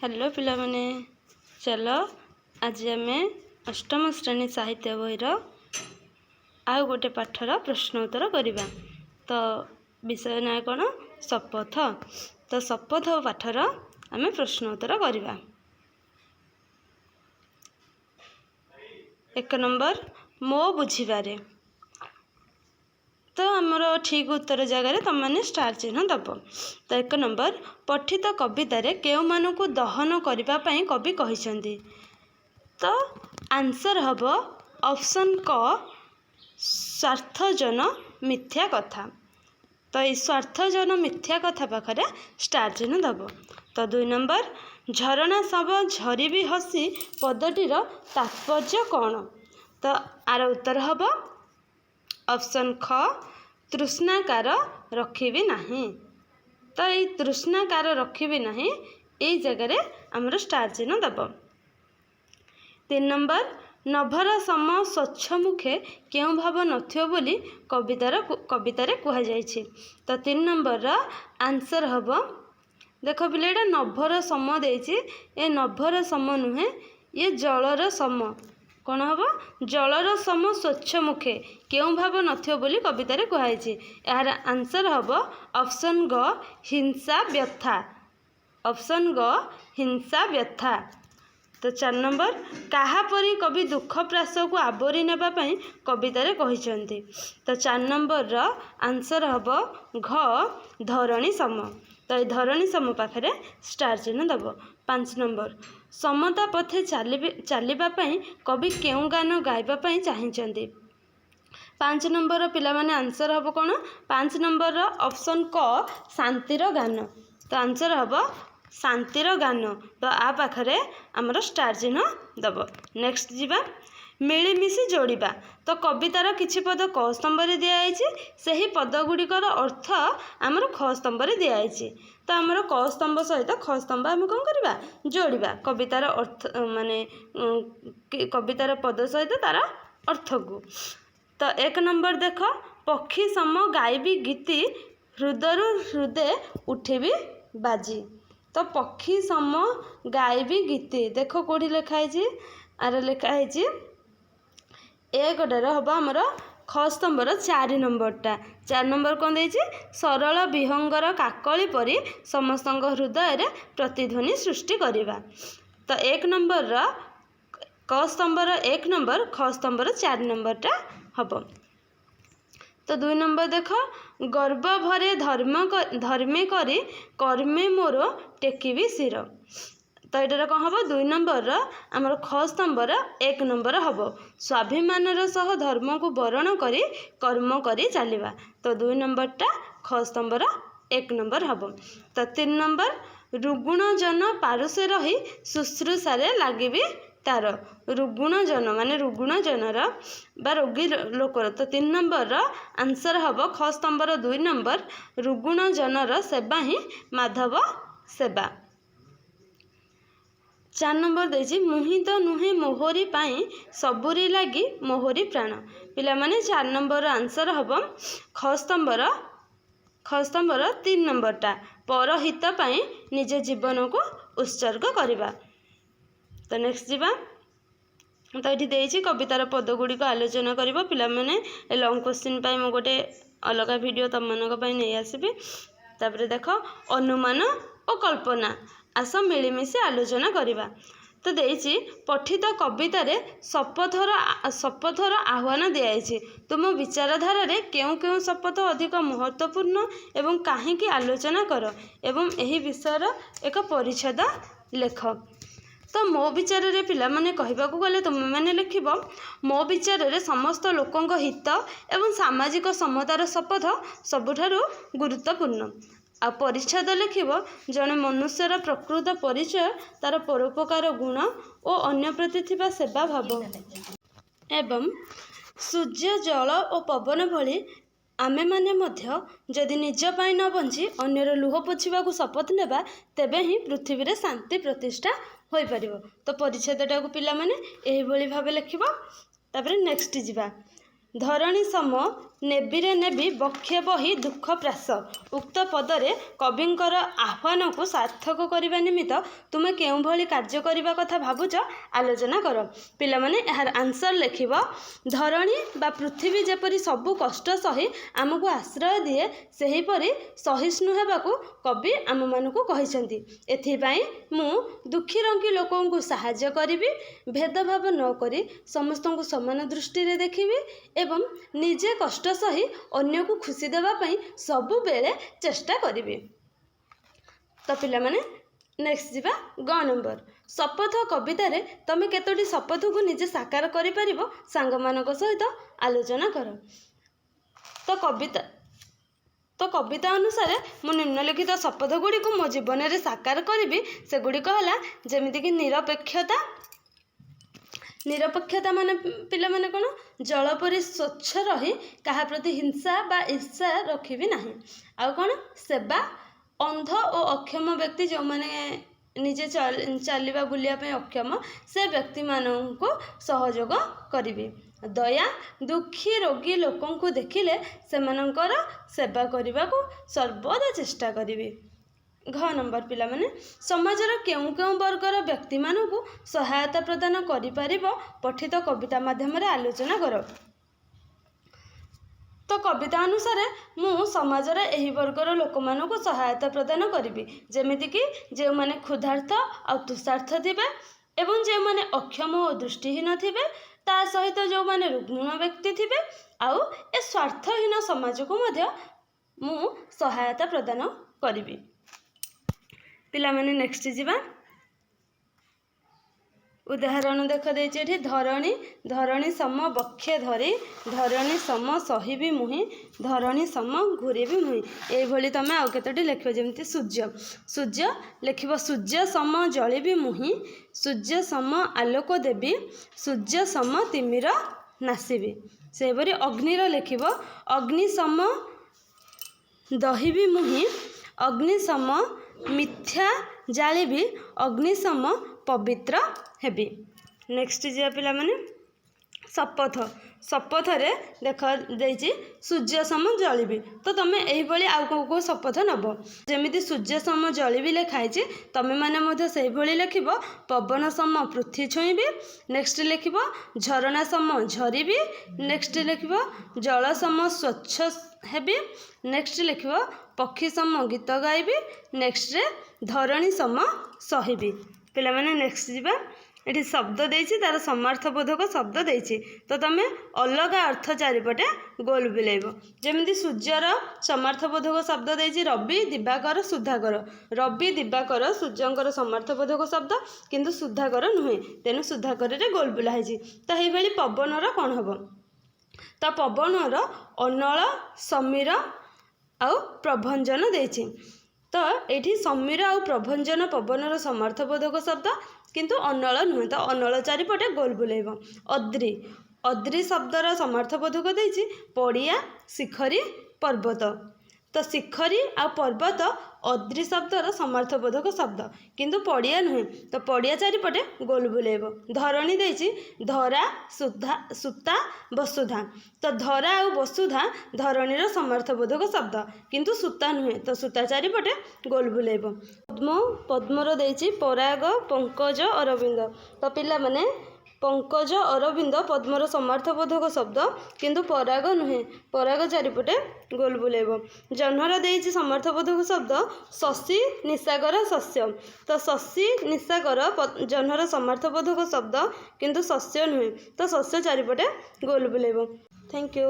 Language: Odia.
ହ୍ୟାଲୋ ପିଲାମାନେ, ଚାଲ ଆଜି ଆମେ ଅଷ୍ଟମ ଶ୍ରେଣୀ ସାହିତ୍ୟ ବହିର ଆଉ ଗୋଟେ ପାଠର ପ୍ରଶ୍ନ ଉତ୍ତର କରିବା। ତ ବିଷୟ ନାଁ କ'ଣ? ଶପଥ। ତ ଶପଥ ପାଠର ଆମେ ପ୍ରଶ୍ନ ଉତ୍ତର କରିବା। 1 ନମ୍ବର, ମୋ ବୁଝିବାରେ। ତ ଆମର ଠିକ୍ ଉତ୍ତର ଜାଗାରେ ତୁମେମାନେ ଷ୍ଟାର ଚିହ୍ନ ଦେବ। ତ 1 ନମ୍ବର, ପଠିତ କବିତାରେ କେଉଁମାନଙ୍କୁ ଦହନ କରିବା ପାଇଁ କବି କହିଛନ୍ତି? ତ ଆନ୍ସର୍ ହେବ ଅପସନ୍ କ, ସ୍ୱାର୍ଥଜନ ମିଥ୍ୟା କଥା। ତ ଏଇ ସ୍ୱାର୍ଥଜନ ମିଥ୍ୟା କଥା ପାଖରେ ଷ୍ଟାର ଚିହ୍ନ ଦେବ। ତ 2 ନମ୍ବର, ଝରଣା ସବ ଝରିବି ହସି ପଦଟିର ତାତ୍ପର୍ଯ୍ୟ କ'ଣ? ତ ଆର ଉତ୍ତର ହେବ ଅପସନ୍ ଖ, ତୃଷ୍ଣାକାର ରଖିବି ନାହିଁ। ତ ଏଇ ତୃଷ୍ଣାକାର ରଖିବି ନାହିଁ, ଏଇ ଜାଗାରେ ଆମର ଷ୍ଟାର ଚିହ୍ନ ଦେବ। 3 ନମ୍ବର, ନଭର ସମ ସ୍ୱଚ୍ଛ ମୁଖେ କେଉଁ ଭାବ ନଥିବ ବୋଲି କବିତାରେ କୁହାଯାଇଛି? ତ 3 ନମ୍ବରର ଆନ୍ସର୍ ହେବ, ଦେଖ ପିଲା, ଏଇଟା ନଭର ସମ ଦେଇଛି, ଏ ନଭର ସମ ନୁହେଁ, ଇଏ ଜଳର ସମ। କ'ଣ ହେବ? ଜଳର ସମ ସ୍ୱଚ୍ଛ ମୁଖେ କେଉଁ ଭାବ ନଥିବ ବୋଲି କବିତାରେ କୁହାଯାଇଛି? ଏହାର ଆନ୍ସର୍ ହେବ ଅପସନ୍ ଗ, ହିଂସା ବ୍ୟଥା। ଅପସନ୍ ଗ, ହିଂସା ବ୍ୟଥା। ତ 4 ନମ୍ବର, କାହା ପରି କବି ଦୁଃଖ ପ୍ରାସକୁ ଆବୋରି ନେବା ପାଇଁ କବିତାରେ କହିଛନ୍ତି? ତ 4 ନମ୍ବରର ଆନ୍ସର୍ ହେବ ଘ, ଧରଣୀ ସମ। ତ ଏଇ ଧରଣୀ ସମ ପାଖରେ ଷ୍ଟାର ଚିହ୍ନ ଦେବ। 5 ନମ୍ବର, ସମତା ପଥେ ଚାଲିବା ପାଇଁ କବି କେଉଁ ଗାନ ଗାଇବା ପାଇଁ ଚାହିଁଛନ୍ତି? 5 ନମ୍ବରର ପିଲାମାନେ ଆନ୍ସର୍ ହେବ କ'ଣ? 5 ନମ୍ବରର ଅପସନ୍ କ, ଶାନ୍ତିର ଗାନ। ତ ଆନ୍ସର୍ ହେବ ଶାନ୍ତିର ଗାନ। ତ ଆ ପାଖରେ ଆମର ଷ୍ଟାର ଚିହ୍ନ ଦେବ। ନେକ୍ସଟ ଯିବା, ମିଳିମିଶି ଯୋଡ଼ିବା। ତ କବିତାର କିଛି ପଦ କ ସ୍ତମ୍ଭରେ ଦିଆଯାଇଛି, ସେହି ପଦ ଗୁଡ଼ିକର ଅର୍ଥ ଆମର ଖ ସ୍ତମ୍ଭରେ ଦିଆଯାଇଛି। ତ ଆମର କ ସ୍ତମ୍ଭ ସହିତ ଖ ସ୍ତମ୍ଭ ଆମେ କ'ଣ କରିବା? ଯୋଡ଼ିବା କବିତାର ଅର୍ଥ, ମାନେ କବିତାର ପଦ ସହିତ ତାର ଅର୍ଥକୁ। ତ 1 ନମ୍ବର ଦେଖ, ପକ୍ଷୀ ସମ ଗାଇବି ଗୀତି ହୃଦରୁ ହୃଦେ ଉଠିବି ବାଜି। ତ ପକ୍ଷୀ ସମ ଗାଇବି ଗୀତି, ଦେଖ କେଉଁଠି ଲେଖା ହେଇଛି? ଆର ଲେଖା ହେଇଛି ଏକଟାର ହେବ ଆମର ଖ ସ୍ତମ୍ଭର 4 ନମ୍ବରଟା। 4 ନମ୍ବର କ'ଣ ଦେଇଛି? ସରଳ ବିହଙ୍ଗର କାକଳି ପରି ସମସ୍ତଙ୍କ ହୃଦୟରେ ପ୍ରତିଧ୍ୱନି ସୃଷ୍ଟି କରିବା। ତ 1 ନମ୍ବରର କ ସ୍ତମ୍ଭର 1 ନମ୍ବର, ଖ ସ୍ତମ୍ଭର 4 ନମ୍ବରଟା ହେବ। ତ 2 ନମ୍ବର ଦେଖ, ଗର୍ବ ଭରେ ଧର୍ମେ କରି କର୍ମେ ମୋର ଟେକିବି ଶିର। ତ ଏଇଟାର କ'ଣ ହେବ? 2 ନମ୍ବରର ଆମର ଖ ସ୍ତମ୍ଭର 1 ନମ୍ବର ହେବ, ସ୍ୱାଭିମାନର ସହ ଧର୍ମକୁ ବରଣ କରି କର୍ମ କରି ଚାଲିବା। ତ 2 ନମ୍ବରଟା ଖ ସ୍ତମ୍ଭର 1 ନମ୍ବର ହେବ। ତ 3 ନମ୍ବର, ରୁଗୁଣଜନ ପାରୁସେ ରହି ଶୁଶ୍ରୂଷାରେ ଲାଗିବି ତାର। ରୁଗୁଣଜନ ମାନେ ରୁଗୁଣଜନର ବା ରୋଗୀ ଲୋକର। ତ 3 ନମ୍ବରର ଆନ୍ସର୍ ହେବ ଖ ସ୍ତମ୍ଭର 2 ନମ୍ବର, ରୁଗୁଣଜନର ସେବା ହିଁ ମାଧବ ସେବା। 4 ନମ୍ବର ଦେଇଛି, ମୁହିଁ ତ ନୁହେଁ ମୋହରି ପାଇଁ ସବୁରି ଲାଗି ମୋହରି ପ୍ରାଣ। ପିଲାମାନେ 4 ନମ୍ବରର ଆନ୍ସର୍ ହେବ ଖ ସ୍ତମ୍ଭର 3 ନମ୍ବରଟା, ପରହିତ ପାଇଁ ନିଜ ଜୀବନକୁ ଉତ୍ସର୍ଗ କରିବା। ତ ନେକ୍ସଟ ଯିବା। ତ ଏଠି ଦେଇଛି କବିତାର ପଦ ଗୁଡ଼ିକ ଆଲୋଚନା କରିବ। ପିଲାମାନେ ଲଙ୍ଗ କୋଶ୍ଚିନ୍ ପାଇଁ ମୁଁ ଗୋଟେ ଅଲଗା ଭିଡ଼ିଓ ତୁମମାନଙ୍କ ପାଇଁ ନେଇ ଆସିବି। ତାପରେ ଦେଖ, ଅନୁମାନ ଓ କଳ୍ପନା, ଆସ ମିଳିମିଶି ଆଲୋଚନା କରିବା। ତ ଦେଇଛି ପଠିତ କବିତାରେ ଶପଥର ଆହ୍ୱାନ ଦିଆଯାଇଛି। ତୁମ ବିଚାରଧାରାରେ କେଉଁ କେଉଁ ଶପଥ ଅଧିକ ମହତ୍ତ୍ୱପୂର୍ଣ୍ଣ ଏବଂ କାହିଁକି ଆଲୋଚନା କର ଏବଂ ଏହି ବିଷୟର ଏକ ପରିଚ୍ଛେଦ ଲେଖ। ତ ମୋ ବିଚାରରେ ପିଲାମାନେ କହିବାକୁ ଗଲେ ତୁମେମାନେ ଲେଖିବ, ମୋ ବିଚାରରେ ସମସ୍ତ ଲୋକଙ୍କ ହିତ ଏବଂ ସାମାଜିକ ସମତାର ଶପଥ ସବୁଠାରୁ ଗୁରୁତ୍ୱପୂର୍ଣ୍ଣ। ଆଉ ପରିଚ୍ଛେଦ ଲେଖିବ, ଜଣେ ମନୁଷ୍ୟର ପ୍ରକୃତ ପରିଚୟ ତାର ପରୋପକାର ଗୁଣ ଓ ଅନ୍ୟ ପ୍ରତି ଥିବା ସେବା ଭାବ ଏବଂ ସୂର୍ଯ୍ୟ, ଜଳ ଓ ପବନ ଭଳି ଆମେମାନେ ମଧ୍ୟ ଯଦି ନିଜ ପାଇଁ ନ ବଞ୍ଚି ଅନ୍ୟର ଲୁହ ପୋଛିବାକୁ ଶପଥ ନେବା, ତେବେ ହିଁ ପୃଥିବୀରେ ଶାନ୍ତି ପ୍ରତିଷ୍ଠା ହୋଇପାରିବ। ତ ପରିଚ୍ଛେଦଟାକୁ ପିଲାମାନେ ଏହିଭଳି ଭାବେ ଲେଖିବ। ତାପରେ ନେକ୍ସଟ ଯିବା, ଧରଣୀ ସମ ନେବିରେ ନେବି ବକ୍ଷେ ବହି ଦୁଃଖ ପ୍ରାସ, ଉକ୍ତ ପଦରେ କବିଙ୍କର ଆହ୍ୱାନକୁ ସାର୍ଥକ କରିବା ନିମିତ୍ତ ତୁମେ କେଉଁଭଳି କାର୍ଯ୍ୟ କରିବା କଥା ଭାବୁଛ, ଆଲୋଚନା କର। ପିଲାମାନେ, ଏହାର ଆନ୍ସର୍ ଲେଖିବ। ଧରଣୀ ବା ପୃଥିବୀ ଯେପରି ସବୁ କଷ୍ଟ ସହି ଆମକୁ ଆଶ୍ରୟ ଦିଏ, ସେହିପରି ସହିଷ୍ଣୁ ହେବାକୁ କବି ଆମମାନଙ୍କୁ କହିଛନ୍ତି। ଏଥିପାଇଁ ମୁଁ ଦୁଃଖୀ ରଙ୍କି ଲୋକଙ୍କୁ ସାହାଯ୍ୟ କରିବି, ଭେଦଭାବ ନ କରି ସମସ୍ତଙ୍କୁ ସମାନ ଦୃଷ୍ଟିରେ ଦେଖିବି ଏବଂ ନିଜେ କଷ୍ଟ ସହି ଅନ୍ୟକୁ ଖୁସି ଦେବା ପାଇଁ ସବୁବେଳେ ଚେଷ୍ଟା କରିବି। ତ ପିଲାମାନେ, ନେକ୍ସଟ ଯିବା ଗ ନମ୍ବର। ଶପଥ କବିତାରେ ତମେ କେତୋଟି ଶପଥକୁ ନିଜେ ସାକାର କରିପାରିବ, ସାଙ୍ଗମାନଙ୍କ ସହିତ ଆଲୋଚନା କର। ତ କବିତା ଅନୁସାରେ ମୁଁ ନିମ୍ନଲିଖିତ ଶପଥ ଗୁଡ଼ିକୁ ମୋ ଜୀବନରେ ସାକାର କରିବି। ସେଗୁଡ଼ିକ ହେଲା ଯେମିତିକି ନିରପେକ୍ଷତା। ନିରପେକ୍ଷତା ମାନେ ପିଲାମାନେ କ'ଣ? ଜଳ ପରି ସ୍ୱଚ୍ଛ ରହି କାହା ପ୍ରତି ହିଂସା ବା ଈର୍ଷା ରଖିବି ନାହିଁ। ଆଉ କ'ଣ? ସେବା। ଅନ୍ଧ ଓ ଅକ୍ଷମ ବ୍ୟକ୍ତି, ଯେଉଁମାନେ ନିଜେ ଚାଲିବା ବୁଲିବା ପାଇଁ ଅକ୍ଷମ, ସେ ବ୍ୟକ୍ତିମାନଙ୍କୁ ସହଯୋଗ କରିବି। ଦୟା। ଦୁଃଖୀ ରୋଗୀ ଲୋକଙ୍କୁ ଦେଖିଲେ ସେମାନଙ୍କର ସେବା କରିବାକୁ ସର୍ବଦା ଚେଷ୍ଟା କରିବି। ଘ ନମ୍ବର ପିଲାମାନେ, ସମାଜର କେଉଁ କେଉଁ ବର୍ଗର ବ୍ୟକ୍ତିମାନଙ୍କୁ ସହାୟତା ପ୍ରଦାନ କରିପାରିବ, ପଠିତ କବିତା ମାଧ୍ୟମରେ ଆଲୋଚନା କର। ତ କବିତା ଅନୁସାରେ ମୁଁ ସମାଜର ଏହି ବର୍ଗର ଲୋକମାନଙ୍କୁ ସହାୟତା ପ୍ରଦାନ କରିବି, ଯେମିତିକି ଯେଉଁମାନେ କ୍ଷୁଧାର୍ତ ଆଉ ତୃଷାର୍ତ ଥିବେ ଏବଂ ଯେଉଁମାନେ ଅକ୍ଷମ ଓ ଦୃଷ୍ଟିହୀନ ଥିବେ, ତା ସହିତ ଯେଉଁମାନେ ରୁଗ୍ଣ ବ୍ୟକ୍ତି ଥିବେ, ଆଉ ଏ ସ୍ୱାର୍ଥହୀନ ସମାଜକୁ ମଧ୍ୟ ମୁଁ ସହାୟତା ପ୍ରଦାନ କରିବି। ପିଲାମାନେ, ନେକ୍ସଟ ଯିବା। ଉଦାହରଣ ଦେଖ ଦେଇଛି ଏଠି। ଧରଣୀ ସମ ବକ୍ଷେ ଧରି, ଧରଣୀ ସମ ସହିବି ମୁହିଁ, ଧରଣୀ ସମ ଘୁରିବି ମୁହିଁ। ଏଇଭଳି ତମେ ଆଉ କେତୋଟି ଲେଖିବ। ଯେମିତି ସୂର୍ଯ୍ୟ। ସୂର୍ଯ୍ୟ ଲେଖିବ, ସୂର୍ଯ୍ୟ ସମ ଜଳିବି ମୁହିଁ, ସୂର୍ଯ୍ୟ ସମ ଆଲୋକ ଦେବି, ସୂର୍ଯ୍ୟ ସମ ତିମିର ନାଶିବି। ସେହିପରି ଅଗ୍ନିର ଲେଖିବ, ଅଗ୍ନି ସମ ଦହିବି ମୁହିଁ, ଅଗ୍ନି ସମ ମିଥ୍ୟା ଜାଳିବି, ଅଗ୍ନି ସମ ପବିତ୍ର ହେବି। ନେକ୍ସଟ ଯିବା ପିଲାମାନେ, ଶପଥ। ଶପଥରେ ଦେଖ ଦେଇଛି, ସୂର୍ଯ୍ୟ ସମ ଜଳିବି। ତ ତମେ ଏହିଭଳି ଆଉ କେଉଁ କେଉଁ ଶପଥ ନେବ? ଯେମିତି ସୂର୍ଯ୍ୟ ସମ ଜଳିବି ଲେଖା ହେଇଛି, ତମେମାନେ ମଧ୍ୟ ସେଇଭଳି ଲେଖିବ, ପବନ ସମ ପୃଥ୍ୱୀ ଛୁଇଁବି। ନେକ୍ସଟ ଲେଖିବ, ଝରଣା ସମ ଝରିବି। ନେକ୍ସଟ ଲେଖିବ, ଜଳ ସମ ସ୍ୱଚ୍ଛ ହେବି। ନେକ୍ସଟ ଲେଖିବ, ପକ୍ଷୀ ସମ ଗୀତ ଗାଇବି। ନେକ୍ସଟରେ ଧରଣୀ ସମ ସହିବି। ପିଲାମାନେ, ନେକ୍ସଟ ଯିବା। ଏଠି ଶବ୍ଦ ଦେଇଛି, ତାର ସମାର୍ଥବୋଧକ ଶବ୍ଦ ଦେଇଛି। ତ ତମେ ଅଲଗା ଅର୍ଥ ଚାରିପଟେ ଗୋଲ ବୁଲେଇବ। ଯେମିତି ସୂର୍ଯ୍ୟର ସମାର୍ଥବୋଧକ ଶବ୍ଦ ଦେଇଛି ରବି, ଦିବାକର, ସୁଧାକର। ରବି, ଦିବାକର ସୂର୍ଯ୍ୟଙ୍କର ସମାର୍ଥବୋଧକ ଶବ୍ଦ, କିନ୍ତୁ ସୁଧାକର ନୁହେଁ, ତେଣୁ ସୁଧାକରରେ ଗୋଲ ବୁଲା ହେଇଛି। ତ ଏଇଭଳି ପବନର କ'ଣ ହେବ? ତ ପବନର ଅନଳ, ସମୀର ଆଉ ପ୍ରଭଞ୍ଜନ ଦେଇଛି। ତ ଏଇଠି ସମୀର ଆଉ ପ୍ରଭଞ୍ଜନ ପବନର ସମାର୍ଥବୋଧକ ଶବ୍ଦ, କିନ୍ତୁ ଅନଳ ନୁହେଁ। ତ ଅନଳ ଚାରିପଟେ ଗୋଲ ବୁଲେଇବ। ଅଦ୍ରି। ଅଦ୍ରି ଶବ୍ଦର ସମାର୍ଥବୋଧକ ଦେଇଛି ପଡ଼ିଆ, ଶିଖରୀ, ପର୍ବତ। ତ ଶିଖରୀ ଆଉ ପର୍ବତ ଅଦ୍ରି ଶବ୍ଦର ସମାର୍ଥବୋଧକ ଶବ୍ଦ, କିନ୍ତୁ ପଡ଼ିଆ ନୁହେଁ। ତ ପଡ଼ିଆ ଚାରିପଟେ ଗୋଲ ବୁଲେଇବ। ଧରଣୀ ଦେଇଛି ଧରା, ସୁଧା, ସୂତା, ବସୁଧା। ତ ଧରା ଆଉ ବସୁଧା ଧରଣୀର ସମାର୍ଥବୋଧକ ଶବ୍ଦ, କିନ୍ତୁ ସୂତା ନୁହେଁ। ତ ସୂତା ଚାରିପଟେ ଗୋଲ ବୁଲେଇବ। ପଦ୍ମ। ପଦ୍ମର ଦେଇଛି ପରାଗ, ପଙ୍କଜ, ଅରବିନ୍ଦ। ତ ପିଲାମାନେ, ପଙ୍କଜ, ଅରବିନ୍ଦ ପଦ୍ମର ସମାର୍ଥବୋଧକ ଶବ୍ଦ, କିନ୍ତୁ ପରାଗ ନୁହେଁ। ପରାଗ ଚାରିପଟେ ଗୋଲ ବୁଲେଇବ। ଜହ୍ନର ଦେଇଛି ସମାର୍ଥବୋଧକ ଶବ୍ଦ ଶଶୀ, ନିଶାକର, ଶସ୍ୟ। ତ ଶଶୀ, ନିଶାକର ଜହ୍ନର ସମାର୍ଥବୋଧକ ଶବ୍ଦ, କିନ୍ତୁ ଶସ୍ୟ ନୁହେଁ। ତ ଶସ୍ୟ ଚାରିପଟେ ଗୋଲ ବୁଲେଇବ। Thank you.